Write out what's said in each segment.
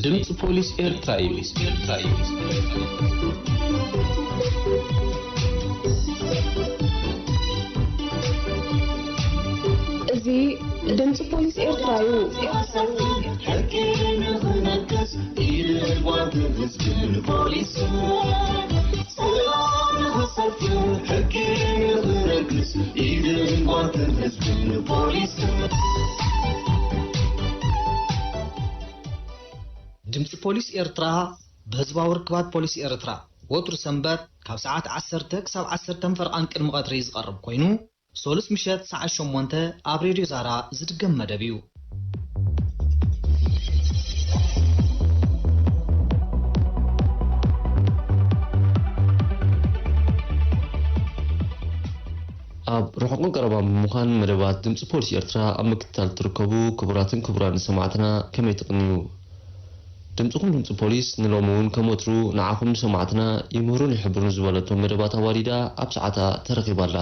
ድምፂ ፖሊስ ኤርትራ እዩ። እዚ ድምፂ ፖሊስ ኤርትራ እዩ። ድምፂ ፖሊስ ኤርትራ ብህዝባዊ ርክባት ፖሊስ ኤርትራ ወትሩ ሰንበት ካብ ሰዓት ዓሰርተ ክሳብ ዓሰርተ ፈርቓን ቅድሚ ቀትሪ ዝቐርብ ኮይኑ፣ ሶሉስ ምሸት ሰዓት ሸሞንተ ኣብ ሬድዮ ዛራ ዝድገም መደብ እዩ። ኣብ ርሑቕን ቀረባን ብምዃን መደባት ድምፂ ፖሊስ ኤርትራ ኣብ ምክትታል ትርከቡ ክቡራትን ክቡራን ሰማዕትና ከመይ ትቕንዩ? ድምፅኹም ድምፂ ፖሊስ ንሎሚ እውን ከም ወትሩ ንዓኹም ንሰማዕትና ይምህሩን ይሕብሩን ዝበለቶም መደባት ኣዋዲዳ ኣብ ሰዓታ ተረኺባ ኣላ።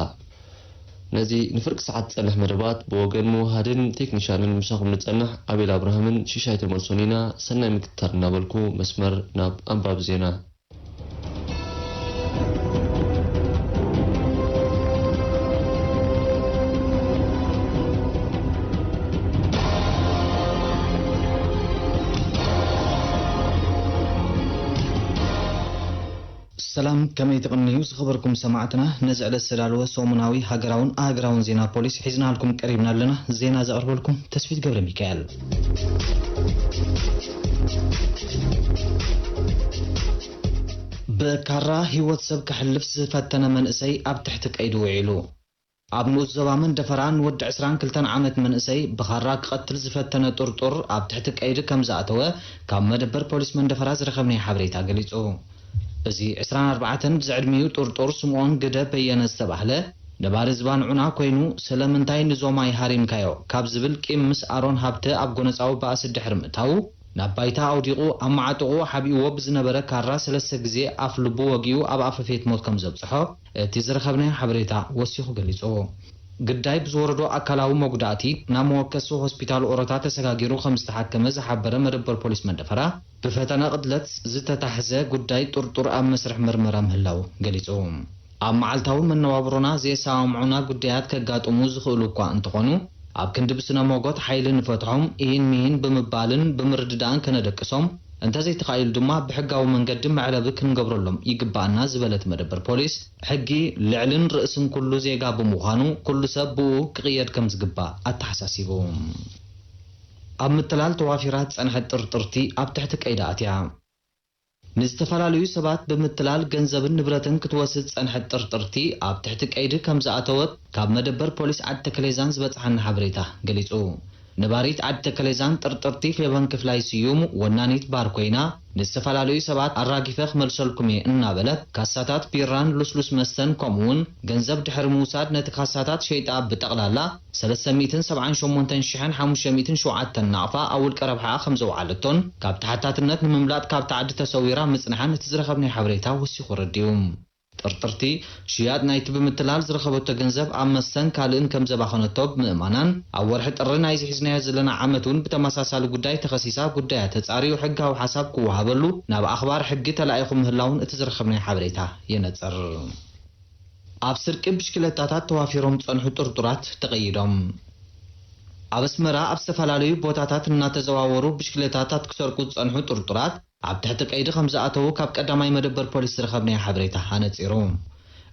ነዚ ንፍርቂ ሰዓት ዝጸንሕ መደባት ብወገን ምውሃድን ቴክኒሻንን ምሳኹም ንጸንሕ ኣቤል ኣብርሃምን ሽሻይ ተመልሶን ኢና። ሰናይ ምክትታል እናበልኩ መስመር ናብ ኣንባቢ ዜና። ሰላም፣ ከመይ ትቕንዩ ዝኸበርኩም ሰማዕትና? ነዚ ዕለት ዝተዳለወ ሰሙናዊ ሃገራውን ኣህግራውን ዜና ፖሊስ ሒዝናልኩም ቀሪብና ኣለና። ዜና ዘቕርበልኩም ተስፊት ገብረ ሚካኤል። ብካራ ህይወት ሰብ ከሕልፍ ዝፈተነ መንእሰይ ኣብ ትሕቲ ቀይዲ ውዒሉ። ኣብ ንኡስ ዞባ መንደፈራ ንወዲ ዕስራን ክልተን ዓመት መንእሰይ ብኻራ ክቐትል ዝፈተነ ጥርጡር ኣብ ትሕቲ ቀይዲ ከም ዝኣተወ ካብ መደበር ፖሊስ መንደፈራ ዝረኸብናዮ ሓበሬታ ገሊጹ። እዚ ዕስራን ኣርባዕተን ዝዕድሚኡ ጥርጡር ስምኦን ግደ በየነ ዝተባህለ ነባሪ ዝባን ዑና ኮይኑ፣ ስለምንታይ ንዞማይ ሃሪምካዮ ካብ ዝብል ቂም ምስ ኣሮን ሃብተ ኣብ ጎነጻዊ ባእሲ ድሕሪ ምእታዉ፣ ናብ ባይታ ኣውዲቑ ኣብ መዓጥቑኡ ሓቢእዎ ብዝነበረ ካራ ሰለስተ ግዜ ኣፍ ልቡ ወጊኡ ኣብ ኣፈፌት ሞት ከም ዘብጽሖ እቲ ዝረኸብናዮ ሓበሬታ ወሲኹ ገሊጹ። ግዳይ ብዝወረዶ ኣካላዊ መጉዳእቲ ናብ መወከሲ ሆስፒታል ኦሮታ ተሰጋጊሩ ከም ዝተሓከመ ዝሓበረ መደበር ፖሊስ መንደፈራ፣ ብፈተነ ቅትለት ዝተታሕዘ ጉዳይ ጥርጡር ኣብ መስርሕ ምርመራ ምህላዉ ገሊጹ። ኣብ መዓልታዊ መነባብሮና ዘየሰማምዑና ጉዳያት ከጋጥሙ ዝኽእሉ እኳ እንተኾኑ፣ ኣብ ክንዲ ብስነ ሞጎት ሓይሊ ንፈትሖም፣ ኢሂን ሚሂን ብምባልን ብምርድዳእን ከነደቅሶም፣ እንተዘይተኻኢሉ ድማ ብሕጋዊ መንገዲ መዕለቢ ክንገብረሎም ይግባኣና ዝበለ እቲ መደበር ፖሊስ፣ ሕጊ ልዕልን ርእስን ኩሉ ዜጋ ብምዃኑ፣ ኩሉ ሰብ ብኡ ክቕየድ ከም ዝግባእ ኣተሓሳሲቡ። ኣብ ምትላል ተዋፊራ ዝጸንሐት ጥርጥርቲ ኣብ ትሕቲ ቀይዲ ኣትያ። ንዝተፈላለዩ ሰባት ብምትላል ገንዘብን ንብረትን ክትወስድ ዝጸንሐት ጥርጥርቲ ኣብ ትሕቲ ቀይዲ ከም ዝኣተወት ካብ መደበር ፖሊስ ዓዲ ተከሌዛን ዝበጽሓና ሓበሬታ ገሊጹ። ነባሪት ዓዲ ተከሌዛን ጥርጥርቲ ፌቨን ክፍላይ ስዩም ወናኒት ባር ኮይና፣ ንዝተፈላለዩ ሰባት ኣራጊፈ ክመልሰልኩም እየ እናበለት ካሳታት ቢራን ልስሉስ መስተን ከምኡውን ገንዘብ ድሕሪ ምውሳድ ነቲ ካሳታት ሸይጣ ብጠቕላላ ሰለስተ ሚእትን ሰብዓን ሸሞንተን ሽሕን ሓሙሽተ ሚእትን ሸውዓተን ናቕፋ ኣብ ውልቀ ረብሓኣ ከም ዘውዓለቶን ካብ ተሓታትነት ንምምላጥ ካብታ ዓዲ ተሰዊራ ምጽንሓን እቲ ዝረኸብናዮ ሓበሬታ ወሲኹ ኣረዲኡ። ጥርጥርቲ ሽያጥ ናይቲ ብምትላል ዝረኸበቶ ገንዘብ ኣብ መስተን ካልእን ከም ዘባኸነቶ ብምእማናን ኣብ ወርሒ ጥሪ ናይዚ ሒዝናዮ ዘለና ዓመት እውን ብተመሳሳሊ ጉዳይ ተኸሲሳ ጉዳያ ተጻርዩ ሕጋዊ ሓሳብ ክወሃበሉ ናብ ኣኽባር ሕጊ ተላኢኹ ምህላውን እቲ ዝረኸብናዮ ሓበሬታ የነጽር። ኣብ ስርቂ ብሽክለታታት ተዋፊሮም ዝጸንሑ ጥርጡራት ተቐይዶም። ኣብ ኣስመራ ኣብ ዝተፈላለዩ ቦታታት እናተዘዋወሩ ብሽክለታታት ክሰርቁ ዝጸንሑ ጥርጡራት ኣብ ትሕቲ ቀይዲ ከም ዝኣተዉ ካብ ቀዳማይ መደበር ፖሊስ ዝረኸብናዮ ሓበሬታ ኣነጺሩ።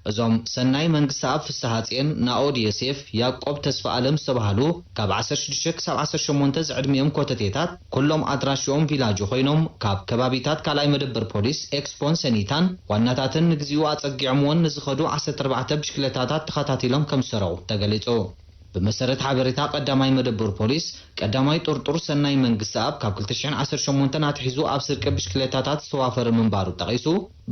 እዞም ሰናይ መንግስተኣብ ፍስሃጽየን፣ ናኦድ ዮሴፍ፣ ያቆብ ተስፋኣለም ዝተባህሉ ካብ ዓሰርተ ሽዱሽተ ክሳብ ዓሰርተ ሸሞንተ ዝዕድሚኦም ኮተቴታት ኩሎም ኣድራሽኦም ቪላጆ ኮይኖም ካብ ከባቢታት ካልኣይ መደበር ፖሊስ ኤክስፖን ሰኒታን ዋናታትን ንግዚኡ ኣጸጊዖምወን ንዝኸዱ ዓሰርተ ኣርባዕተ ብሽክለታታት ተኸታቲሎም ከም ዝሰረቑ ተገሊጹ። ብመሰረት ሓበሬታ ቀዳማይ መደበር ፖሊስ፣ ቀዳማይ ጥርጡር ሰናይ መንግስተኣብ ካብ ክልተ ሽሕን ዓሰርተ ሸሞንተን ኣትሒዙ ኣብ ስርቂ ብሽክሌታታት ዝተዋፈረ ምንባሩ ጠቒሱ፣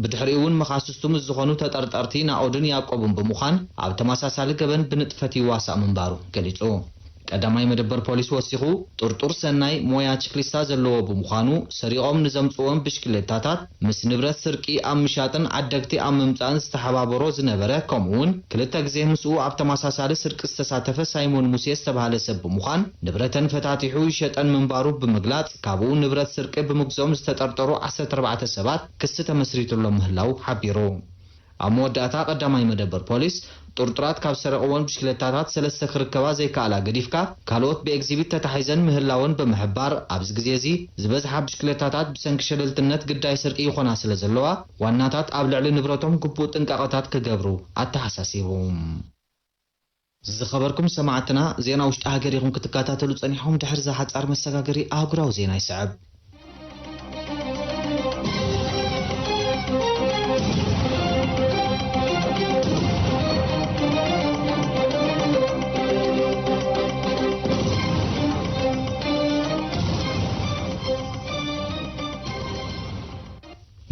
ብድሕሪኡ እውን መኻስስቱ ምስ ዝኾኑ ተጠርጠርቲ ናኦድን ያቆብን ብምዃን ኣብ ተመሳሳሊ ገበን ብንጥፈት ይዋሳእ ምንባሩ ገሊጹ። ቀዳማይ መደበር ፖሊስ ወሲኹ፣ ጥርጡር ሰናይ ሞያ ችክሊስታ ዘለዎ ብምዃኑ፣ ሰሪቖም ንዘምጽዎም ብሽክሌታታት ምስ ንብረት ስርቂ ኣብ ምሻጥን ዓደግቲ ኣብ ምምጻእን ዝተሓባበሮ ዝነበረ፣ ከምኡ'ውን ክልተ ግዜ ምስኡ ኣብ ተመሳሳሊ ስርቂ ዝተሳተፈ ሳይሞን ሙሴ ዝተባህለ ሰብ ብምዃን፣ ንብረተን ፈታቲሑ ይሸጠን ምንባሩ ብምግላጽ፣ ካብኡ ንብረት ስርቂ ብምግዝኦም ዝተጠርጠሩ ዓሰርተ ኣርባዕተ ሰባት ክሲ ተመስሪቱሎም ምህላው ሓቢሩ። ኣብ መወዳእታ ቀዳማይ መደበር ፖሊስ፣ ጥርጡራት ካብ ዝሰረቕወን ብሽክለታታት ሰለስተ ክርከባ ዘይከኣላ ገዲፍካ፣ ካልኦት ብኤግዚቢት ተታሒዘን ምህላወን ብምሕባር፣ ኣብዚ ግዜ እዚ ዝበዝሓ ብሽክለታታት ብሰንኪ ሸለልትነት ግዳይ ስርቂ ይኾና ስለ ዘለዋ፣ ዋናታት ኣብ ልዕሊ ንብረቶም ግቡእ ጥንቃቐታት ክገብሩ ኣተሓሳሲቡ። ዝኸበርኩም ሰማዕትና፣ ዜና ውሽጢ ሃገር ኢኹም ክትከታተሉ ጸኒሕኩም። ድሕሪ እዛ ሓጻር መሰጋገሪ ኣህጉራዊ ዜና ይስዕብ።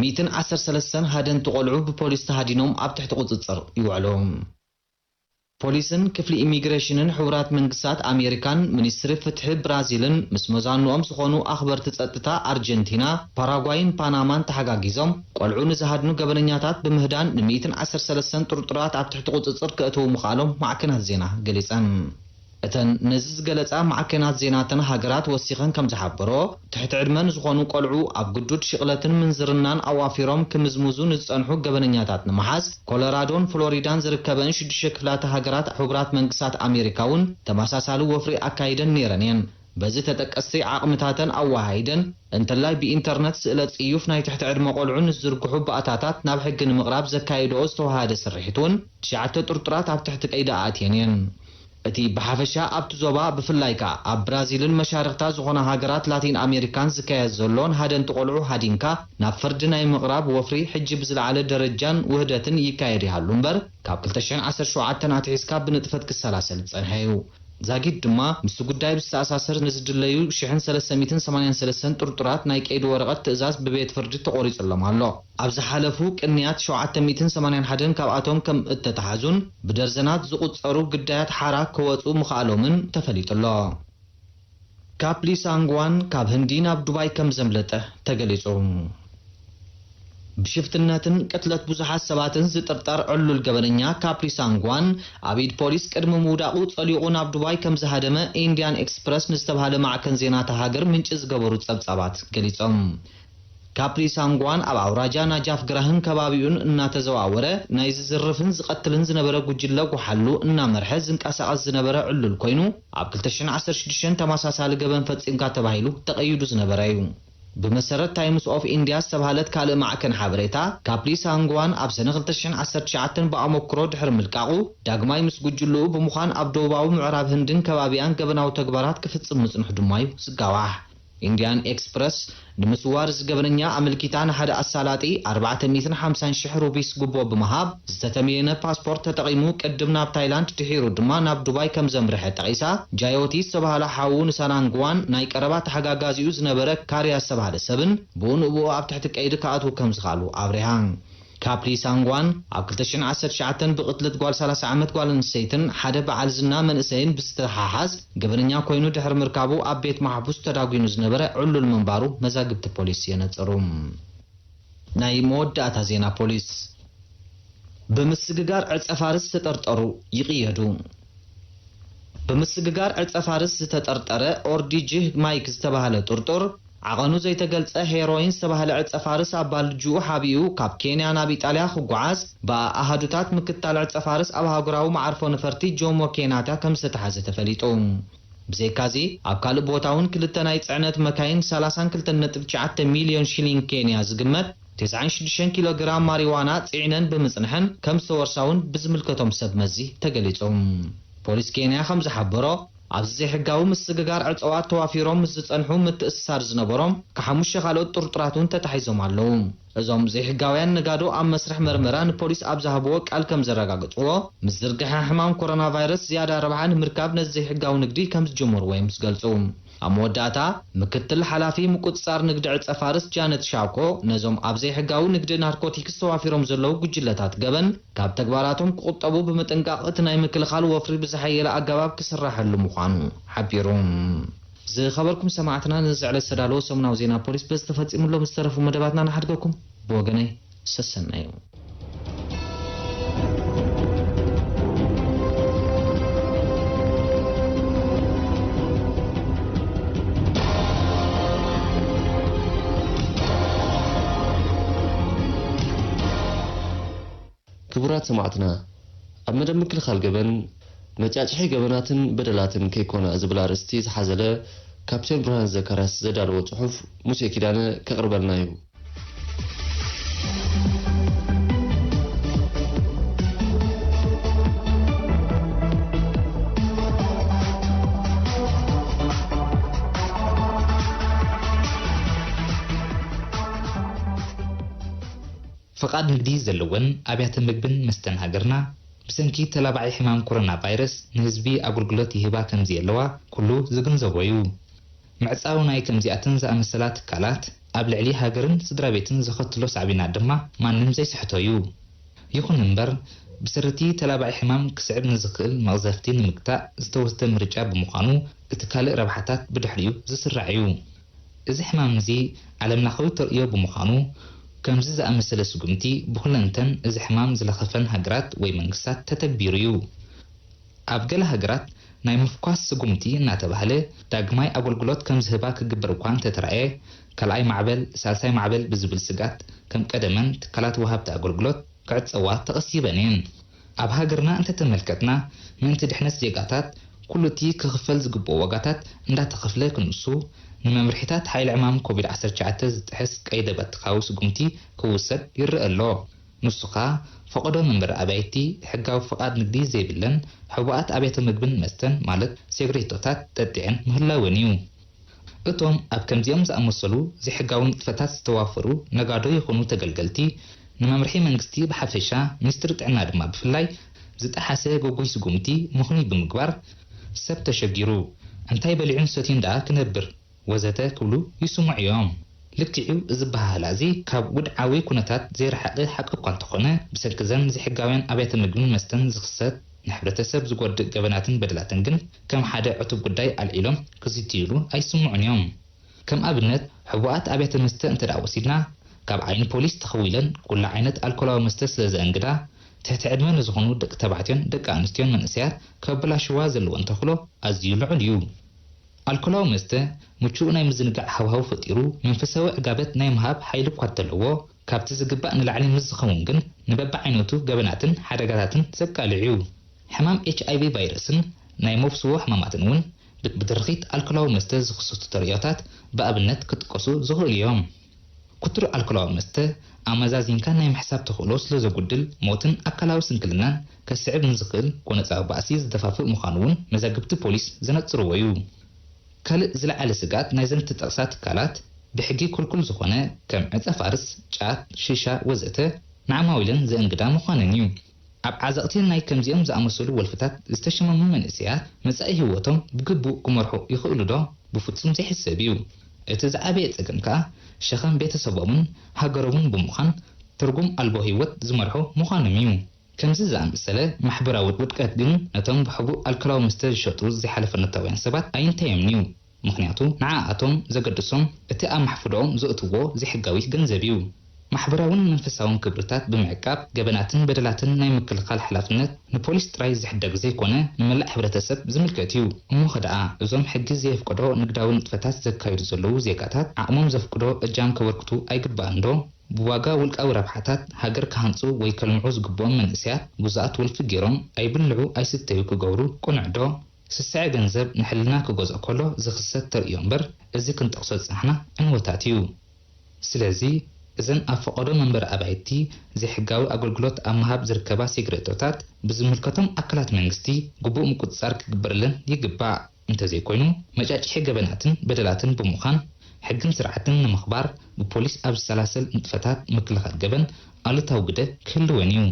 ሚእትን ዓሰርተ ሰለስተን ሃደንቲ ቆልዑ ብፖሊስ ተሃዲኖም ኣብ ትሕቲ ቁጽጽር ይውዕሉ። ፖሊስን ክፍሊ ኢሚግሬሽንን ሕቡራት መንግስታት ኣሜሪካን ሚኒስትሪ ፍትሒ ብራዚልን ምስ መዛንኦም ዝኾኑ ኣኽበርቲ ጸጥታ ኣርጀንቲና፣ ፓራጓይን ፓናማን ተሓጋጊዞም ቆልዑ ንዝሃድኑ ገበነኛታት ብምህዳን ን ሚእትን ዓሰርተ ሰለስተን ጥርጡራት ኣብ ትሕቲ ቁጽጽር ከእትዉ ምኽኣሎም ማዕከናት ዜና ገሊጸን። እተን ነዚ ዝገለጻ ማዕከናት ዜና እተን ሃገራት ወሲኸን ከም ዝሓበሮ፣ ትሕቲ ዕድመ ንዝኾኑ ቆልዑ ኣብ ግዱድ ሽቕለትን ምንዝርናን ኣዋፊሮም ክምዝምዙ ንዝጸንሑ ገበነኛታት ንምሓዝ፣ ኮሎራዶን ፍሎሪዳን ዝርከበን ሽዱሽተ ክፍላተ ሃገራት ሕቡራት መንግስታት ኣሜሪካ እውን ተመሳሳሊ ወፍሪ ኣካይደን ነይረን እየን። በዚ ተጠቀስቲ ዓቕምታተን ኣወሃሂደን፣ እንተላይ ብኢንተርነት ስእለ ጽዩፍ ናይ ትሕቲ ዕድመ ቆልዑ ንዝዝርግሑ ባእታታት ናብ ሕጊ ንምቕራብ ዘካየድኦ ዝተወሃደ ስርሒት እውን ትሽዓተ ጥርጡራት ኣብ ትሕቲ ቀይዲ ኣእትየን እየን። እቲ ብሓፈሻ ኣብቲ ዞባ ብፍላይ ከኣ ኣብ ብራዚልን መሻርኽታ ዝኾና ሃገራት ላቲን ኣሜሪካን ዝካየድ ዘሎን ሃደንቲ ቆልዑ ሃዲንካ ናብ ፍርዲ ናይ ምቕራብ ወፍሪ ሕጂ ብዝለዓለ ደረጃን ውህደትን ይካየድ ይሃሉ እምበር ካብ ክልተ ሽሕን ዓሰርተ ሸውዓተን ኣትሒዝካ ብንጥፈት ክሰላሰል ዝጸንሐ እዩ። ዛጊድ ድማ ምስቲ ጉዳይ ብዝተኣሳሰር ንዝድለዩ ሽሕን ሰለስተ ሚእትን ሰማንያን ሰለስተን ጥርጡራት ናይ ቀይዲ ወረቐት ትእዛዝ ብቤት ፍርዲ ተቖሪጹሎም ኣሎ። ኣብ ዝሓለፉ ቅንያት ሸውዓተ ሚእትን ሰማንያን ሓደን ካብኣቶም ከም እተተሓዙን ብደርዘናት ዝቑጸሩ ግዳያት ሓራ ክወጹ ምኽኣሎምን ተፈሊጡ ኣሎ። ካፕሊ ሳንግዋን ካብ ህንዲ ናብ ዱባይ ከም ዘምለጠ ተገሊጹ። ብሽፍትነትን ቅትለት ብዙሓት ሰባትን ዝጥርጠር ዕሉል ገበነኛ ካፕሊ ሳንግዋን ኣብ ኢድ ፖሊስ ቅድሚ ምውዳቑ ጸሊቑ ናብ ዱባይ ከም ዝሃደመ ኢንድያን ኤክስፕረስ ንዝተባህለ ማዕከን ዜና እታ ሃገር ምንጪ ዝገበሩ ጸብጻባት ገሊጾም። ካፕሪ ሳንጓን ኣብ ኣውራጃ ናጃፍ ግራህን ከባቢኡን እናተዘዋወረ ናይ ዝዝርፍን ዝቐትልን ዝነበረ ጉጅለ ጎሓሉ እናመርሐ ዝንቀሳቐስ ዝነበረ ዕሉል ኮይኑ፣ ኣብ ክልተ ሽሕን ዓሰርተ ሽዱሽተን ተመሳሳሊ ገበን ፈጺምካ ተባሂሉ ተቐይዱ ዝነበረ እዩ። ብመሰረት ታይምስ ኦፍ ኢንድያ ዝተባህለት ካልእ ማዕከን ሓበሬታ፣ ካፕሊ ሳንጓን ኣብ ሰነ ክልተ ሽሕን ዓሰርተ ትሽዓተን ብኣመክሮ ድሕሪ ምልቃቑ፣ ዳግማይ ምስ ጉጅልኡ ብምዃን ኣብ ደቡባዊ ምዕራብ ህንድን ከባቢኣን ገበናዊ ተግባራት ክፍጽም ምጽንሑ ድማ እዩ ዝጋዋሕ። ኢንድያን ኤክስፕረስ፣ ንምስዋር እዚ ገበነኛ ኣመልኪታ ንሓደ ኣሳላጢ ኣርባዕተ ሚእትን ሓምሳን ሽሕ ሩቢስ ጉቦ ብምሃብ፣ ዝተተምየነ ፓስፖርት ተጠቒሙ ቅድም ናብ ታይላንድ ድሒሩ ድማ ናብ ዱባይ ከም ዘምርሐ ጠቒሳ፣ ጃዮቲ ዝተባህለ ሓዉ ንሳናንግዋን ናይ ቀረባ ተሓጋጋዚኡ ዝነበረ ካርያ ዝተባህለ ሰብን ብኡ ንብኡ ኣብ ትሕቲ ቀይዲ ክኣትዉ ከም ዝኸኣሉ ኣብሪሃ። ካፕሊ ሳንጓን ኣብ ክልተ ሽሕን ዓሰርተ ትሽዓተን ብቕትለት ጓል ሰላሳ ዓመት ጓል ኣንስተይትን ሓደ በዓል ዝና መንእሰይን ብዝተሓሓዝ፣ ገበነኛ ኮይኑ ድሕሪ ምርካቡ ኣብ ቤት ማሕቡስ ተዳጒኑ ዝነበረ ዕሉል ምንባሩ መዛግብቲ ፖሊስ የነጽሩ። ናይ መወዳእታ ዜና ፖሊስ። ብምስግጋር ዕጸ ፋርስ ዝተጠርጠሩ ይቕየዱ። ብምስግጋር ዕጸ ፋርስ ዝተጠርጠረ ኦርዲጅህ ማይክ ዝተባህለ ጥርጡር፣ ዓቐኑ ዘይተገልጸ ሄሮይን ዝተባህለ ዕጸ ፋርስ ኣብ ባልጅኡ ሓቢኡ ካብ ኬንያ ናብ ኢጣልያ ክጓዓዝ ብኣሃዱታት ምክታል ዕጸ ፋርስ ኣብ ኣህጉራዊ መዓርፎ ነፈርቲ ጆሞ ኬንያታ ከም ዝተታሕዘ ተፈሊጡ። ብዘይካዚ፣ ኣብ ካልእ ቦታ እውን ክልተ ናይ ጽዕነት መካይን ሰላሳን ክልተን ነጥቢ ትሽዓተ ሚልዮን ሽሊንግ ኬንያ ዝግመት፣ ተስዓን ሽዱሽተን ኪሎ ግራም ማሪዋና ጽዒነን ብምጽንሐን ከም ዝተወርሳ እውን ብዝምልከቶም ሰብ መዚ ተገሊጹ። ፖሊስ ኬንያ ከም ዝሓበሮ፣ ኣብዚ ዘይሕጋዊ ምስግጋር ዕጸዋት ተዋፊሮም ምስ ዝጸንሑ ምትእስሳር ዝነበሮም ከሓሙሽተ ካልኦት ጥርጡራት እውን ተታሒዞም ኣለዉ። እዞም ዘይሕጋውያን ነጋዶ ኣብ መስርሕ መርመራ ንፖሊስ ኣብ ዝሃብዎ ቃል ከም ዘረጋገጽዎ፣ ምስ ዝርግሐ ሕማም ኮሮና ቫይረስ ዝያዳ ረብሓ ንምርካብ ነዚ ዘይሕጋዊ ንግዲ ከም ዝጀመርዎ እዮም ዝገልጹ። ኣብ መወዳእታ፣ ምክትል ሓላፊ ምቁጽጻር ንግዲ ዕጸ ፋርስ ጃነት ሻኮ፣ ነዞም ኣብ ዘይሕጋዊ ንግዲ ናርኮቲክስ ተዋፊሮም ዘለዉ ጉጅለታት ገበን ካብ ተግባራቶም ክቑጠቡ ብምጥንቃቕ፣ እቲ ናይ ምክልኻል ወፍሪ ብዝሓየለ ኣገባብ ክስራሐሉ ምዃኑ ሓቢሩ። ዝኸበርኩም ሰማዕትና፣ ነዚ ዕለት ዝተዳለወ ሰሙናዊ ዜና ፖሊስ በዚ ተፈጺሙ ኣሎ። ምስ ዝተረፉ መደባትና ንሓድገኩም። ብወገነይ፣ ሰሰናዩ። ክቡራት ሰማዕትና፣ ኣብ መደብ ምክልኻል ገበን፣ መጫጭሒ ገበናትን በደላትን ከይኮና ዝብል ኣርእስቲ ዝሓዘለ ካፕቴን ብርሃን ዘካርያስ ዘዳለዎ ጽሑፍ ሙሴ ኪዳነ ከቕርበልና እዩ። ፍቓድ ንግዲ ዘለወን ኣብያተ ምግብን መስተን ሃገርና፣ ብሰንኪ ተላባዒ ሕማም ኮሮና ቫይረስ ንህዝቢ ኣገልግሎት ይህባ ከምዘየለዋ ኩሉ ዝግንዘቦ እዩ። ምዕጻው ናይ ከምዚኣተን ዝኣመሰላ ትካላት ኣብ ልዕሊ ሃገርን ስድራ ቤትን ዘኸትሎ ሳዕቤናት ድማ ማንም ዘይስሕቶ እዩ። ይኹን እምበር፣ ብሰሪ'ቲ ተላባዒ ሕማም ክስዕብ ንዝኽእል መቕዘፍቲ ንምግታእ ዝተወስደ ምርጫ ብምዃኑ፣ እቲ ካልእ ረብሓታት ብድሕሪኡ ዝስራዕ እዩ። እዚ ሕማም እዚ ዓለምለኻዊ ተርእዮ ብምዃኑ፣ ከምዚ ዝኣመሰለ ስጉምቲ ብኹለንተን እዚ ሕማም ዝለኸፈን ሃገራት ወይ መንግስታት ተተግቢሩ እዩ። ኣብ ገለ ሃገራት ናይ ምፍኳስ ስጉምቲ እናተባህለ ዳግማይ ኣገልግሎት ከም ዝህባ ክግበር እኳ እንተተራእየ፣ ካልኣይ ማዕበል፣ ሳልሳይ ማዕበል ብዝብል ስግኣት ከም ቀደመን ትካላት ወሃብቲ ኣገልግሎት ክዕጸዋ ተቐሲበን እየን። ኣብ ሃገርና እንተተመልከትና፣ ምእንቲ ድሕነት ዜጋታት፣ ኩሉ እቲ ክኽፈል ዝግብኦ ዋጋታት እንዳተኸፍለ ክንሱ፣ ንመምርሒታት ሓይሊ ዕማም ኮቪድ ዓሰርተ ትሽዓተ ዝጥሕስ ቀይደ በትካዊ ስጉምቲ ክውሰድ ይረአ ኣሎ። ንሱ ኸኣ፣ ፈቐዶ መንበሪ ኣባይቲ፣ ሕጋዊ ፍቓድ ንግዲ ዘይብለን ሕቡኣት ኣብያተ ምግብን መስተን፣ ማለት ሴግሬቶታት፣ ጠጢዐን ምህላወን እዩ። እቶም ኣብ ከምዚኦም ዝኣመሰሉ ዘይሕጋዊ ንጥፈታት ዝተዋፈሩ ነጋዶ ይኹኑ ተገልገልቲ፣ ንመምርሒ መንግስቲ ብሓፈሻ፣ ሚኒስትሪ ጥዕና ድማ ብፍላይ፣ ዝጠሓሰ ግጉይ ስጉምቲ ምኽኑይ ብምግባር፣ ሰብ ተሸጊሩ፣ እንታይ በሊዑን ሰትዩን ደኣ ክነብር? ወዘተ ክብሉ ይስምዑ እዮም። ልክዕ'ዩ፣ እዚ ኣበሃህላ እዚ ካብ ውድዓዊ ኩነታት ዘይረሓቐ ሓቂ እኳ እንተኾነ፣ ብሰንኪ እዘን ዘይሕጋውያን ኣብያተ ምግብን መስተን ዝኽሰት ንሕብረተሰብ ዝጎድእ ገበናትን በደላትን ግን ከም ሓደ ዕቱብ ጉዳይ ኣልዒሎም ክዝትይሉ ኣይስምዑን እዮም። ከም ኣብነት፣ ሕቡኣት ኣብያተ መስተ እንተ ደኣ ወሲድና፣ ካብ ዓይኒ ፖሊስ ተኸዊለን ኩሉ ዓይነት ኣልኮላዊ መስተ ስለ ዘእንግዳ፣ ትሕቲ ዕድመ ንዝኾኑ ደቂ ተባዕትዮን ደቂ ኣንስትዮን መንእሰያት ከበላሽዋ ዘለወን ተኽእሎ ኣዝዩ ልዑል እዩ። ኣልኮላዊ መስተ ምቹእ ናይ ምዝንጋዕ ሃዋህው ፈጢሩ፣ መንፈሳዊ ዕጋበት ናይ ምሃብ ሓይሊ እኳ እንተለዎ፣ ካብቲ ዝግባእ ንላዕሊ ምስ ዝኸውን ግን፣ ንበብዓይነቱ ገበናትን ሓደጋታትን ዘቃልዕ እዩ። ሕማም ኤች ኣይ ቪ ቫይረስን ናይ መብስዎ ሕማማትን እውን፣ ብ-፣ ብድርኺት ኣልኮላዊ መስተ ዝኽሰቱ ተርእዮታት ብኣብነት ክጥቀሱ ዝኽእሉ እዮም። ክትሩ ኣልኮላዊ መስተ ኣመዛዚንካ ናይ ምሕሳብ ተኽእሎ ስለ ዘጉድል፣ ሞትን ኣካላዊ ስንክልናን ከስዕብ ንዝኽእል ጎነጻዊ ባእሲ ዝደፋፍእ ምዃኑ እውን መዛግብቲ ፖሊስ ዘነጽርዎ እዩ። ካልእ ዝለዓለ ስግኣት ናይዘን እተጠቕሳ ትካላት፣ ብሕጊ ክልኩል ዝኾነ ከም ዕጸ ፋርስ፣ ጫት፣ ሽሻ ወዘተ ንዓማዊለን ዘእንግዳ ምዃነን እዩ። ኣብ ዓዘቕቲ ናይ ከምዚኦም ዝኣመሰሉ ወልፍታት ዝተሸመሙ መንእሰያት መጻኢ ህይወቶም ብግቡእ ክመርሑ ይኽእሉ ዶ? ብፍጹም ዘይሕሰብ እዩ። እቲ ዝዓበየ ጸገም ከኣ ሸኸም ቤተሰቦምን ሃገሮምን ብምዃን ትርጉም ኣልቦ ህይወት ዝመርሑ ምዃኖም እዩ። ከምዚ ዝኣመሰለ ማሕበራዊ ውድቀት ግን ነቶም ብሕቡእ ኣልኮላዊ መስተ ዝሸጡ ዘይሓለፈነታውያን ሰባት ኣይንታዮምን እዩ። ምኽንያቱ ንዓኣቶም ዘገድሶም እቲ ኣብ ማሕፉዳኦም ዘእትዎ ዘይሕጋዊ ገንዘብ እዩ። ማሕበራውን መንፈሳውን ክብርታት ብምዕቃብ ገበናትን በደላትን ናይ ምክልኻል ሓላፍነት ንፖሊስ ጥራይ ዝሕደግ ዘይኮነ ንመላእ ሕብረተሰብ ዝምልከት እዩ። እሞኸ ደኣ እዞም ሕጊ ዘየፍቅዶ ንግዳዊ ንጥፈታት ዘካይዱ ዘለዉ ዜጋታት ዓቕሞም ዘፍቅዶ እጃም ከበርክቱ ኣይግባእንዶ? ብዋጋ ውልቃዊ ረብሓታት ሃገር ክሃንጹ ወይ ከልምዑ ዝግብኦም መንእሰያት ግዙኣት ወልፊ ገይሮም ኣይብልዑ ኣይስተዩ ክገብሩ ቅኑዕ ዶ? ስስዐ ገንዘብ ንሕልና ክገዝኦ ከሎ ዝኽሰት ተርእዮ እምበር፣ እዚ ክንጠቕሶ ዝጸናሕና ዕንወታት እዩ። ስለዚ፣ እዘን ኣብ ፈቐዶ መንበሪ ኣባይቲ ዘይሕጋዊ ኣገልግሎት ኣብ ምሃብ ዝርከባ ሴግሬቶታት ብዝምልከቶም ኣካላት መንግስቲ ግቡእ ምቁጽጻር ክግበረለን ይግባእ። እንተዘይኮይኑ፣ መጫጭሒ ገበናትን በደላትን ብምዃን፣ ሕግን ስርዓትን ንምኽባር ብፖሊስ ኣብ ዝሰላሰል ንጥፈታት ምክልኻል ገበን ኣሉታዊ ግደ ክህልወን እዩ።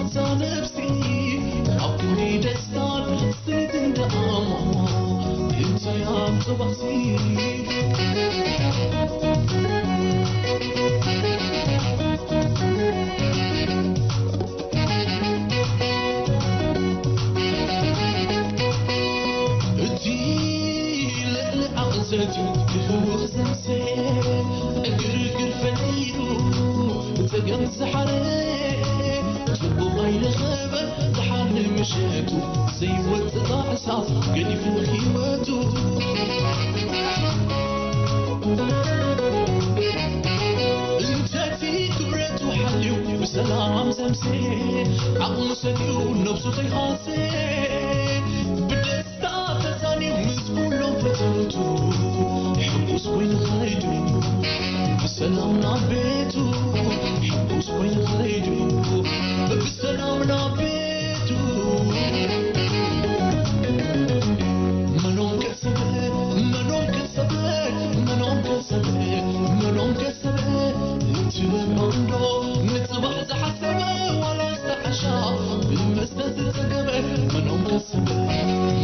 እዛ ነፍሲ ኣብ ክንዲ ደስታን ስኒትን ደኣ እሞ እንታይ ኣብ ጽባሕሲ። እቲ ልዕሊ ዓቕዘት ክህውኽ ዘምሰ ዕግርግር ፈጢሩ ጸገም ዝሓረ ጽቡቕ ኣይረኸበን ደሓን ንምሸቱ ዘይወጽእ ጣዕሳ ገዲፉ ህይወቱ። እንተቲ ክብረቱ ሓልዩ ብሰላም ዘምሰ ዓቕሙ ሰትዩ ነብሱ ከይሃሰ ብደስታ ተዛንዩ ምስ ኩሎም ፈተውቱ ሕጉስ ኮይኑ ኸይዱ ብሰላም ናብ ቤቱ ሕጉስ ኮይኑ ኸይዱ ብሰላም ናብ ቤቱ። መኖም ከሰበ መኖም ከሰበ መኖም ከሰበ መኖም ከሰበ እቲ ለባም ዶ ንጽባሕ ዝሓሰበ ዋላ ዝተዓሻ ብመስተ ዝጸገበ መኖም ከሰበ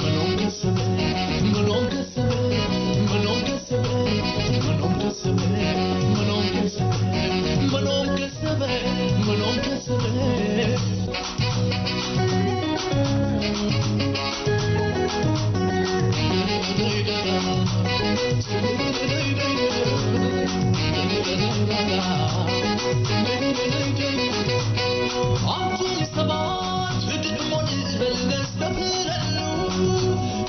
መኖም ከሰበ መኖም ከሰበ መኖም ከሰበ መኖም ከሰበ መኖም ከሰበ መኖም ከሰበ መኖም ከሰበ። ኣንቱም ሰባት ህድእ እሞ ንበል ነስተብህለሉ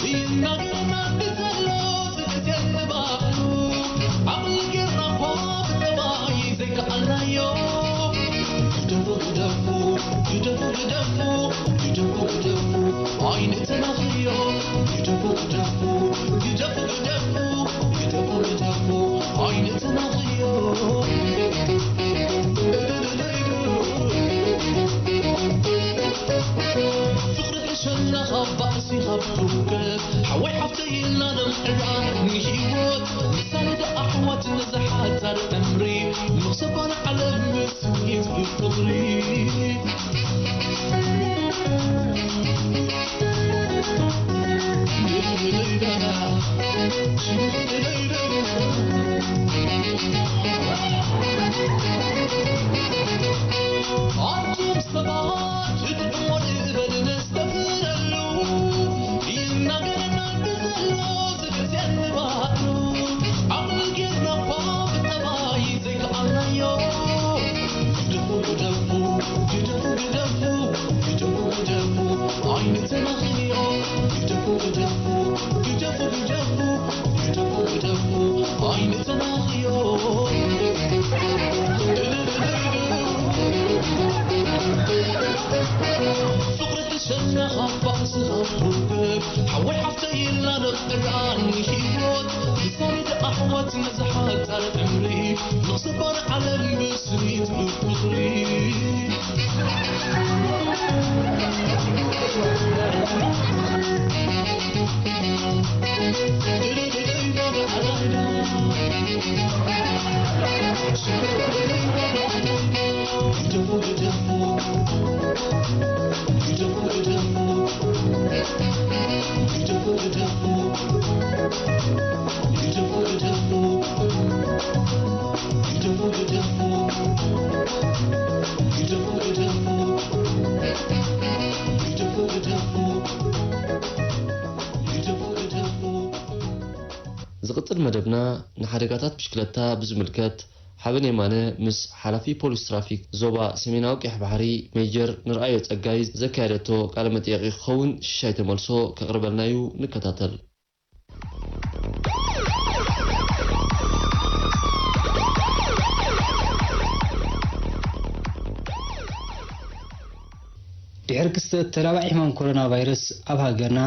ይናገረና እንድዘሎ ዝግዜ ንባዕሉ ዓቕሊ ጌርና እኳ ብጠባይ ዘይከኣልናዮ ግደፉ ግደፉ ግደፉ ግደፉ ግደፉ ግደፉ ኣይንተናኽዮ ግደፉ ግደፉ ግደፉ ግደፉ ግደፉ ግደፉ ኣይንተናኽዮ። ፍቕሪ ሕሸና ካብ ባእሲ ካብ ትውከል ሓወይ ሓፍተይ ኢልና ነምዕዳ ንህይወት ምሳሌ ደኣ ኣሕዋት ንዝሓጻር ዕምሪ ንኽሰባ ንዓለም ምስኪት ብፍቕሪ። ኣንቱም ሰባት ህድእ እሞ ንበል ነስተብህለሉ ይናገረና እንድዘሎ ዝግዜ ንባዕሉ ዓቕሊ ጌርና እኳ ብጠባይ ዘይከኣልናዮ ግደፉ ግደፉ ግደፉ ግደፉ ግደፉ ግደፉ ኣይንተናኽዮ ግደፉ ግደፉ ግደፉ ግደፉ ግደፉ ግደፉ ኣይንተናኽዮ። ፍቕሪ ተሸነኻ ባእሲ ካብ ትውክል ሓወይ ሓፍተይ ኢልና ነቕርኣ ንህይወት ብሳይድ ኣሕዋት ንዝሓጸረ ዕምሪ ንኽሰባ ንዓለም ብስኒት ብፍቕሪ። ዝቕጽል መደብና ንሓደጋታት ብሽክለታ ብዝምልከት ሓበን የማነ ምስ ሓላፊ ፖሊስ ትራፊክ ዞባ ሰሜናዊ ቀይሕ ባሕሪ ሜጀር ንርኣዮ ጸጋይ ዘካየደቶ ቃለ መጠየቂ ክኸውን ሽሻይ ተመልሶ ከቕርበልና እዩ። ንከታተል። ድሕሪ ክስተት ተላባዒ ሕማም ኮሮና ቫይረስ ኣብ ሃገርና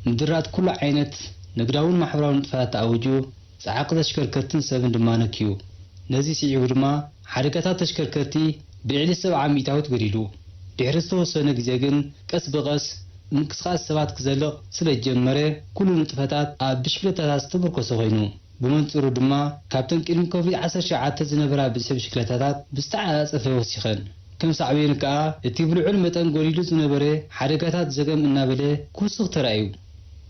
ምድራት ኩሉ ዓይነት ንግዳውን ማሕበራውን ንጥፈታት ተኣዊጁ፣ ጸዓቂ ተሽከርከርትን ሰብን ድማ ነክዩ። ነዚ ስዒቡ ድማ ሓደጋታት ተሽከርከርቲ ብልዕሊ ሰብዓ ሚእታዊት ገዲሉ። ድሕሪ ዝተወሰነ ግዜ ግን ቀስ ብቐስ ምንቅስቓስ ሰባት ክዘልቕ ስለ ዝጀመረ፣ ኩሉ ንጥፈታት ኣብ ብሽክለታታት ዝተመርኮሰ ኮይኑ። ብመንጽሩ ድማ ካብተን ቅድሚ ኮቪድ ዓሰርተ ትሽዓተ ዝነበራ ብዝሒ ብሽክለታታት ብዝተዓጻጸፈ ወሲኸን። ከም ሳዕቤኑ ከኣ እቲ ብልዑል መጠን ጎሊሉ ዝነበረ ሓደጋታት ዘገም እናበለ ክውስኽ ተራእዩ።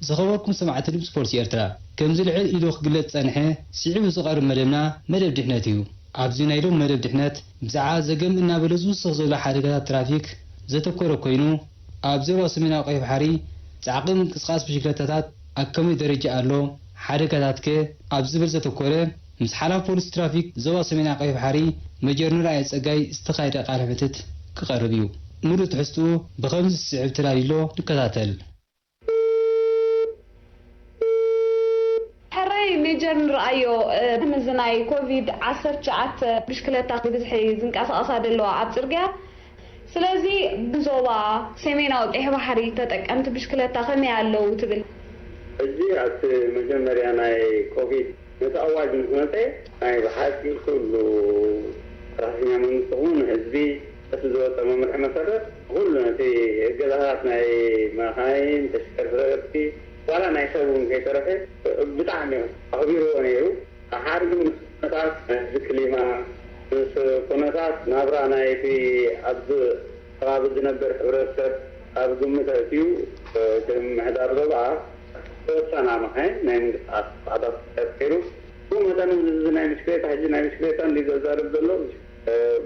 ዝኸበርኩም ሰማዕቲ ድምፂ ስፖርት ኤርትራ፣ ከምዚ ልዕል ኢሉ ክግለጽ ዝጸንሐ ስዒቡ ዝቐርብ መደብና መደብ ድሕነት እዩ። ኣብዚ ናይ ሎም መደብ ድሕነት ብዛዕባ ዘገም እናበለ ዝውስኽ ዘሎ ሓደጋታት ትራፊክ ዘተኮረ ኮይኑ፣ ኣብ ዞባ ሰሜናዊ ቀይሕ ባሕሪ ጻዕቒ ምንቅስቓስ ብሽክለታታት ኣብ ከመይ ደረጃ ኣሎ፣ ሓደጋታትከ ኣብ ዝብል ዘተኮረ ምስ ሓላፊ ፖሊስ ትራፊክ ዞባ ሰሜናዊ ቀይሕ ባሕሪ መጀር ንርኣየ ጸጋይ ዝተኻየደ ቃለ ምሕትት ክቐርብ እዩ። ምሉእ ትሕዝትኡ ብኸምዚ ዝስዕብ ተዳልዩ ኣሎ፣ ንከታተል። ሕራይ ሜጀር ንርኣዮ፣ ከምዚ ናይ ኮቪድ ዓሰርተ ትሽዓተ ብሽክለታ ብብዝሒ ዝንቀሳቐሳ ዘለዋ ኣብ ጽርግያ። ስለዚ ብዞባ ሰሜናዊ ቀይሕ ባሕሪ ተጠቀምቲ ብሽክለታ ከመይ ኣለዉ ትብል? ሕጂ ኣብቲ መጀመርያ ናይ ኮቪድ ነቲ ኣዋጅ ምስ መጸ ናይ ብሓቂ ኩሉ ሰራሕተኛ መንግስቲ ኹን ህዝቢ በቲ ዝወፀ መምርሒ መሰረት ኩሉ ነቲ እገዛታት ናይ መኻይን፣ ተሽከርከርቲ ዋላ ናይ ሰብ እውን ከይተረፈ ብጣዕሚ ኣኽቢርዎ ነይሩ። ሓደ ግን ምስ ኩነታት ናይዚ ክሊማ ምስ ኩነታት ናብራ ናይቲ ኣብዚ ከባቢ ዝነብር ሕብረተሰብ ኣብ ግምት ኣእትዩ እቲ ምምሕዳር ዞባ ዝተወሰና መኻይን ናይ ምንቅስቓስ ሰዓታት ተፈጢሩ። ብኡ መጠን እዚ ናይ ብሽክሌታ ሕጂ ናይ ብሽክሌታ እንዲ ዘዛርብ ዘሎ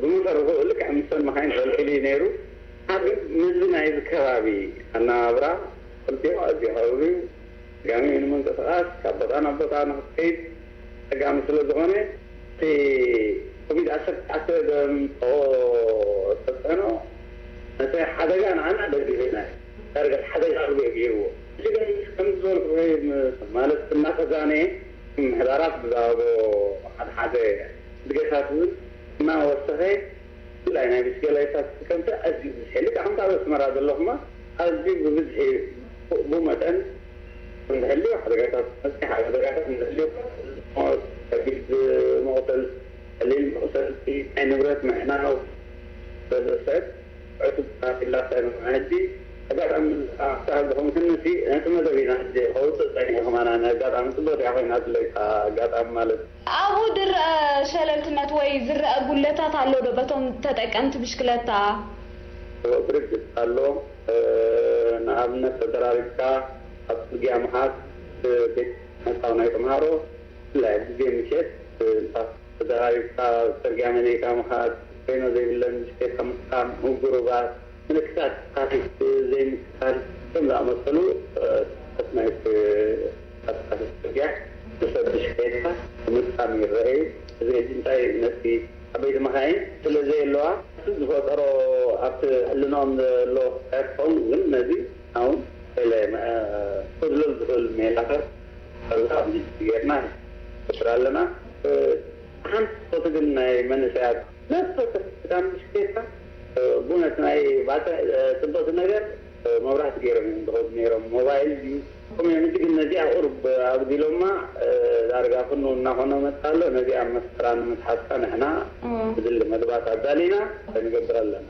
ብመሰረቱ ልክዕ ምስተን መኻይን ቀልቂሉ እዩ ነይሩ። ሓደ ግን ምስዚ ናይዚ ከባቢ ኣነባብራ ክልቲኡ ኣዝዩ ከቢድ እዩ። ኣጸጋሚ እዩ ንምንቅስቓስ፣ ካብ ቦታ ናብ ቦታ ንኽትከይድ ኣጸጋሚ ስለ ዝኾነ እቲ ኮቪድ ዓሰርተ ትሽዓተ ዘምጽኦ ተጽዕኖ ነቲ ሓደጋ ንዓና ደጊፍና እዩ። ዳርጋ እቲ ሓደጋ ርጉእ ገይርዎ። ሕጂ ግን ከምቲ ዝበልኩኺ ማለት እናተዛነየ ምምሕዳራት ብዝሃቦ ሓደ ሓደ ድገፋት እውን እናወሰኸ ብፍላይ ናይ ብሽክሌታ ተጠቀምቲ ኣዝዩ ብዝሒ ልክዕ ከምቲ ኣብ ኣስመራ ዘለኹማ ኣዝዩ ብብዝሒ ብኡ መጠን እንተህልዩ ሓደጋታት መብፅሒ ሓደጋታት እንተህልዩ ሞት ከቢድ መቑሰል ቀሊል መቑሰልቲ ናይ ንብረት ምዕናው ዘስዕብ ዕቱብ ታፔላ ተንሕጂ ኣጋጣሚ ኣፍታ ዝኾንክን ነቲ ነቲ መደብ ኢና ሕጂ ከውፅእ ፀኒሑ ከማና ኣጋጣሚ ፅቡቅ እያ ኮይናትለይ ኣጋጣሚ ማለት ኣብኡ ዝረኣ ሸለልትነት ወይ ዝረኣ ጉድለታት ኣሎ ዶ በቶም ተጠቀምቲ ብሽክለታ? ብርግፅ ኣሎ። ንኣብነት ተደራሪብካ ኣብ ፅርግያ ምኻድ ቤት መፃው ናይ ተምሃሮ ብፍላይ ኣብ ግዜ ምሸት ንፋስ ተደራሪብካ ኣብ ፅርግያ መሊእካ ምኻድ፣ ፍሬኖ ዘይብለን ብሽክሌታ ምስቃም፣ ምጉርባር፣ ምልክታት ትራፊክ ዘይምክታል ከም ዝኣመሰሉ ናይ ትራፊክ ፅርግያ ብሰብ ብሽክሌታ ምስቃም ይረአ እዩ። እዚ ሕጂ እንታይ ነቲ ዓበይቲ መኻይን ስለ ዘየለዋ እቲ ዝፈጠሮ ኣብቲ ሕልንኦም ዘሎ ክኸውን ግን ነዚ ኣሁን ገለ ክዝለል ዝኽእል ሜላታት ኣብዚ ጌርና ንፈጥር ኣለና። ሓንቲ ፎቶ ግን ናይ መንእሰያት ነፈሰ እታ ብሽክሌታ ብእውነት ናይ ባተ ፅብቕቲ ነገር መብራህቲ ገይሮም እዮም ዝኸዱ ነይሮም። ሞባይል ድዩ ከምኡ እዮም። ሕጂ ግን ነዚኣ ቁሩብ ኣጉዲሎማ ዳርጋ ፍኑ እናኾነ መፅእ ኣሎ። ነዚኣ መስተራ ንምትሓዝካ ንሕና ዝድሊ መግባት ኣዳሊና ንገብር ኣለና።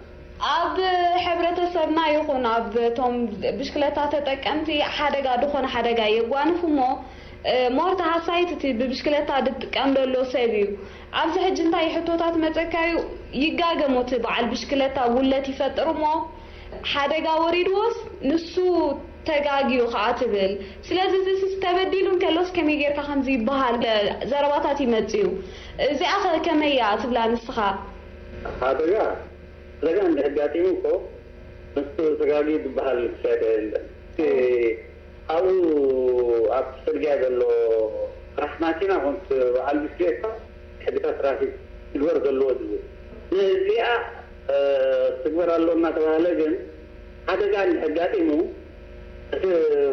ኣብ ሕብረተሰብና ይኹን ኣብ እቶም ብሽክለታ ተጠቀምቲ ሓደጋ ዝኾነ ሓደጋ የጓንፍ እሞ ሞር ተሃሳይት እቲ ብብሽክለታ ዝጥቀም ዘሎ ሰብ እዩ። ኣብዚ ሕጂ እንታይ ሕቶታት መፀካ እዩ? ይጋገም እቲ በዓል ብሽክለታ ጉለት ይፈጥር እሞ ሓደጋ ወሪድዎስ ንሱ ተጋግዩ ከዓ ትብል። ስለዚ እዚስ ተበዲሉ እንከሎስ ከመይ ጌርካ ከምዚ ይበሃል ዘረባታት ይመፅእ እዩ። እዚኣ ኸ ከመይ እያ ትብላ ንስኻ? ሓደጋ ሓደጋ እንድሕር ኣጋጢሙ እኮ ንሱ ተጋግዩ ዝበሃል ክሳየት የለን። እቲ ኣብኡ ኣብቲ ፅርግያ ዘሎ ስራሕ ማኪና ኮንት በዓል ብሽክሌታ ሕግታት ትራፊክ ትግበር ዘለዎ ዝብል ንእዚኣ ትግበር ኣሎ እናተባህለ ግን ሓደጋ እንድሕር ኣጋጢሙ እቲ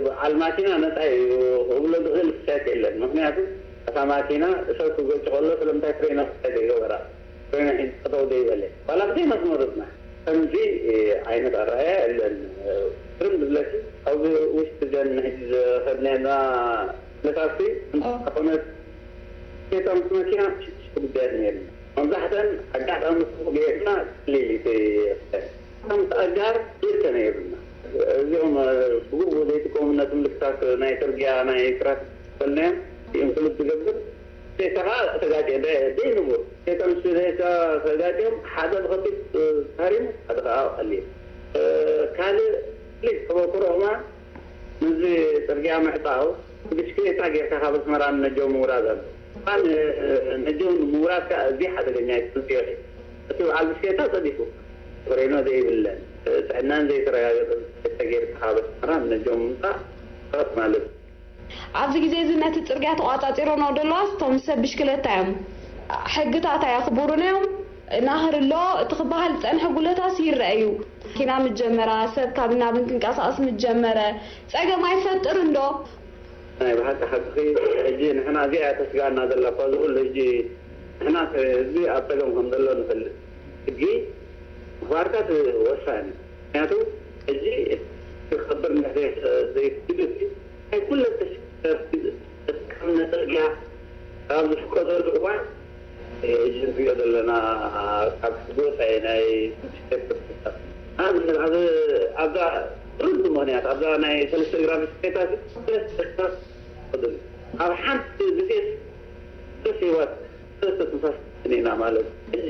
በዓል ማኪና ነፃ እዩ ክብሎ ዝኽእል ክሳየት የለን። ምክንያቱ እታ ማኪና ሰብ ክገጭ ከሎ ስለምንታይ ፍሬኖ ክሳየት ኣይገበራ? ኮይና ሒዝካ ጠው ዘይበለ ዋላ ብዘይ መስመሩ ጽናሕ። ከምዚ ዓይነት ኣረኣእያ የለን። ግርም ዝብለኪ ኣብ ውሽጢ ዘን ሕጂ ዝኸድናየና ኩነታትሲ እንተኾነት ሴታ ምስ መኪና ሽዱሽተ ጉዳያት ነይርና። መብዛሕተን ኣጋጣሚ ጽቡቕ ገይርና ቀሊል እዩ እቲ ክሳየት። ምስ ኣጋር ክልተ ነይሩና። እዚኦም ብግቡእ ዘይጥቀሙ ነቲ ምልክታት ናይ ጽርግያ ናይ ትራፊክ ዝፈልናዮም እቲኦም ፍሉጥ ዝገብር ሬሳ ከዓ ተጋጭ ዘይንቡር ሬሳ ምስ ሬሳ ተጋጭዮም ሓደ ብኸፊል ተሃሪሙ ሓደ ከዓ ቀሊል ካልእ ፕሊስ ተመክሮ ማ ምዚ ፅርግያ ምዕፃው ብሽክሌታ ጌርካ ካብ ኣስመራ ንነጀው ምውራድ ኣሎ። ነጀው ምውራድ ከዓ እዚ ሓደገኛ እዩ። እቲ በዓል ብሽክሌታ ፀዲፉ ፍሬኖ ዘይብለን ጥዕናን ዘይተረጋገፀ ብሽክሌታ ጌርካ ካብ ኣስመራ ንነጀው ምምፃእ ማለት እዩ። ኣብዚ ግዜ እዚ ነቲ ጽርግያ ተቖጻጺሮንኦ ዘለዋስ እቶም ሰብ ብሽክለታ እዮም። ሕግታት ኣየኽብሩን እዮም። ናህሪ ኣሎ እቲ ክበሃል ዝጸንሐ ጉድለታትስ ይረኣ እዩ። መኪና ምስ ጀመራ፣ ሰብ ካብን ናብን ክንቀሳቐስ ምስ ጀመረ፣ ጸገም ኣይፈጥርን ዶ? ናይ ብሓቂ ሓቅኺ ሕጂ ንሕና እዚኣ እያ ተስግኣና ዘላ እኳ እዚ ኩሉ ሕጂ ንሕና ህዝቢ ኣብ ጸገም ከም ዘሎ ንፈልጥ ሕጂ ምኽባርካ እቲ ወሳኒ እዩ ምኽንያቱ ሕጂ ክኸብር እንድሕር ዘይክእል ናይ ኩለን ተሽከርከርቲ ዝጥቀምነ ጽርግያ ኣብ ዝፍቀደሉ እዋን ሕጂ ንሪኦ ዘለና ካብ ሕጊ ወፃኢ ናይ ኣብዛ ርዱ ምኽንያት ኣብዛ ናይ ሰለስተ ግራም ስፔታ ኣብ ሓንቲ ግዜ ደስ ህይወት ሰለስተ ትንፋስ ኢና ማለት ሕጂ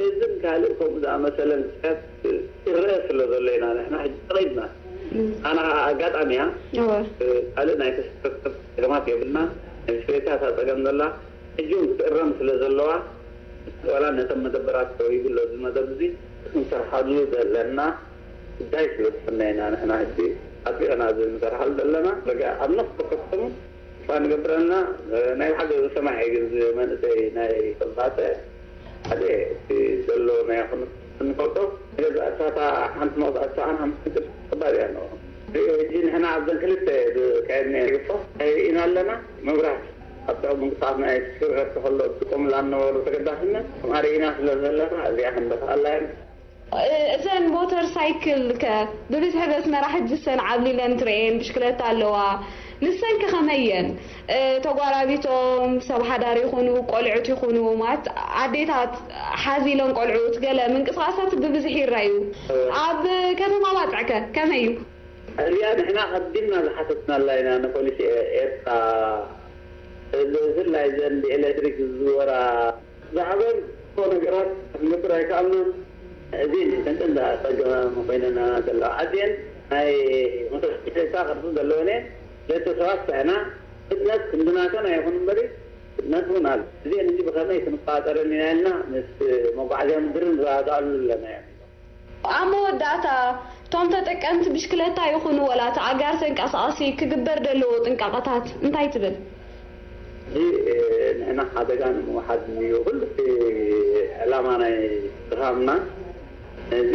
እዝን ካልእ ከምኡ ዝኣመሰለን ስሕት ይረአ ስለ ዘሎ ኢና ንሕና ሕጂ ተቐይድና ኣነ ከዓ ኣጋጣሚ እያ ካልእ ናይ ተሽከርከርቲ ፀገማት የብልና ናይ ብሽክሌታ እታ ፀገም ዘላ ሕጂ እውን ክትእረም ስለ ዘለዋ ዋላ ነተን መደበራት ተወሂቡ ኣሎ እዚ መደብ እዚ ክንሰርሓሉ ዘለና ጉዳይ ስለ ዝኾንና ኢና ንሕና ሕጂ ኣጥቢቕና እዚ ንሰርሓሉ ዘለና ኣብ ነፍሲ ከተሙ ተስፋ ንገብር ኣለና ናይ ብሓቂ ዝሰማዕ እዩ ግን እዚ መንእሰይ ናይ ተባተ ሓደ እቲ ዘሎ ናይ ክንፈልጦ ገዛእታታ ሓንቲ መቕፃዕቲ ሰዓን ሓምስተ ቅድ ከባድ እያ ኣለዎ ሪኦ ሕጂ ንሕና ኣብዘን ክልተ ዝካየድ ናይ ግፎ ኣይርኢና ኣለና መብራት ኣብ ጥዑም ምንቅስቃስ ናይ ተሽከርከርቲ ከሎ ዝጥቀሙላ ዝነበሩ ተገዳስነት ኣርኢና ስለ ዘለና እዚኣ ክንደፍኣላ እየን እዘን ሞተር ሳይክል ከ ብብዝሒ በስመራ ሕጂ ሰን ዓብሊለን ትርእየን ብሽክለታ ኣለዋ ንሰን ከ ከመይ እየን ተጓራቢቶም ሰብ ሓዳር ይኹኑ ቆልዑት ይኹኑ ማለት ኣዴታት ሓዚለን ቆልዑት ገለ ምንቅስቃሳት ብብዝሒ ይረኣዩ ኣብ ከተማ ባጽዕ ከ ከመይ እዩ እዚኣ ንሕና ቀዲምና ዝሓተትናላ ኢና ንፖሊስ ኤርትራ ብፍላይ ዘን ብኤሌክትሪክ ዝዝወራ ዝዓበን ነገራት ክንገብር ኣይከኣልናን። እዚ ንሰንጠን ዝኣጸገመ ኮይነን ኣለዋ። ኣዝየን ናይ ሞቶርሳይክል ቅርጺ ዘለወን እየን። ክልተ ሰባት ጽዕና ፍጥነት ክንዲ ናተን ኣይኹን እምበሪ ፍጥነት እውን ኣሎ። እዚአን እዚ ብኸመይ ክንቆጻጸረን ኢና ኢልና ምስ መጓዓዝያ ምድርን ንረዳድኣሉ ኣለና እየን። ኣብ መወዳእታ፣ እቶም ተጠቀምቲ ብሽክለታ ይኹኑ ወላ እቲ ኣጋር ተንቀሳቓሲ ክግበር ደለዎ ጥንቃቐታት እንታይ ትብል? ሕጂ ንሕና ሓደጋ ንምውሓድ እዩ ኩሉ እቲ ዕላማ ናይ ድኻምና ነዚ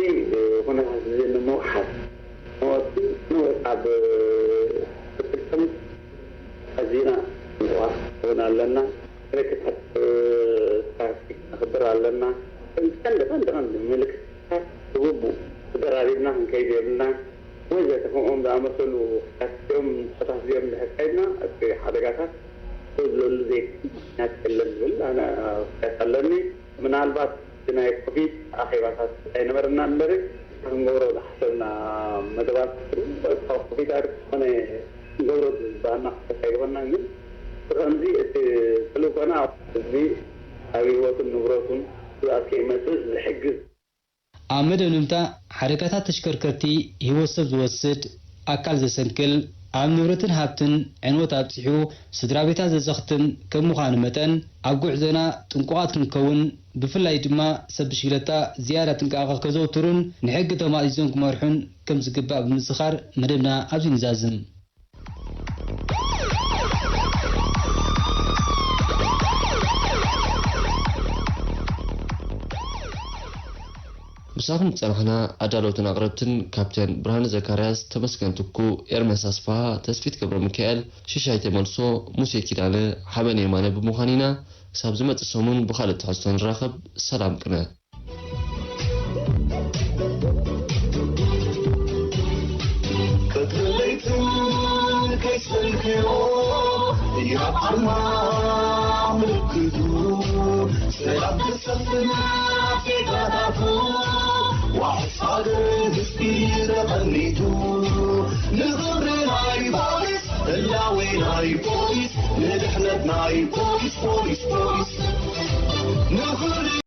ኩነታት እዚ ንምውሓድ ንወቲ ንወት ኣብ ክትጥቅም ኣዚና ንዋት ክኸውን ኣለና ምልክታት ትራፊክ ነኽብር ኣለና ቀንዲ ቀንዲ ቀንዲ ምልክት ብግቡእ ተደራሪብና ክንከይድ የብልናን። ወዘተ ከምኦም ዝኣመሰሉ ክሳትኦም ንጥፈታት እዚኦም እንድሕር ከይድና እቲ ሓደጋታት ክህልወሉ ዘይክእል ምኽንያት የለን ዝብል ኣነ ኣስተያየት ኣለኒ። ምናልባት እቲ ናይ ኮቪድ ኣኼባታት ኣይነበረና እምበሪ ክንገብሮ ዝሓሰብና መደባት ካብ ኮቪድ ኣርፍ ዝኾነ ክንገብሮ ዝግባኣና ክፍተት ኣይገበርናን ግን ብኸምዚ እቲ ተልእኮና ህዝቢ ኣብ ህይወቱን ንብረቱን ጉድኣት ከይመፅእ ዝሕግዝ ኣብ መደምደምታ፣ ሓደጋታት ተሽከርከርቲ ህይወት ሰብ ዝወስድ፣ ኣካል ዘሰንክል፣ ኣብ ንብረትን ሃብትን ዕንወት ኣብጺሑ ስድራ ቤታት ዘዘኽትም ከም ምዃኑ መጠን፣ ኣብ ጉዕዞና ጥንቁቓት ክንከውን፣ ብፍላይ ድማ ሰብ ብሽክለታ ዝያዳ ጥንቃቐ ከዘውትሩን ንሕጊ ተማእዚዞም ክመርሑን ከም ዝግባእ ብምዝኻር መደብና ኣብዚ ንዛዝም። ምሳኹም ዝጸናሕና ኣዳለውትን ኣቕረብትን ካፕቴን ብርሃነ ዘካርያስ፣ ተመስገን ትኩ፣ ኤርምያስ ኣስፍሃ፣ ተስፊት ገብረሚካኤል፣ ሽሻይ ተመልሶ፣ ሙሴ ኪዳነ፣ ሓበን የማነ ብምዃን ኢና። ክሳብ ዝመጽእ ሰሙን ብኻልእ ትሕዝቶ ንራኸብ። ሰላም ቅነ። ከይሰልክዮ ያብ ዓርማ ምልክቱ ሰላም ክሰፍን ኣፍሪቃታቱ ዋሕስ ሃገር ህዝቢ ተቐኒቱ ንኽብሪ ናይ ፖሊስ ህላዌ ናይ ፖሊስ ንድሕነት ናይ ፖሊስ ፖሊስ ፖሊስ ንኽሪ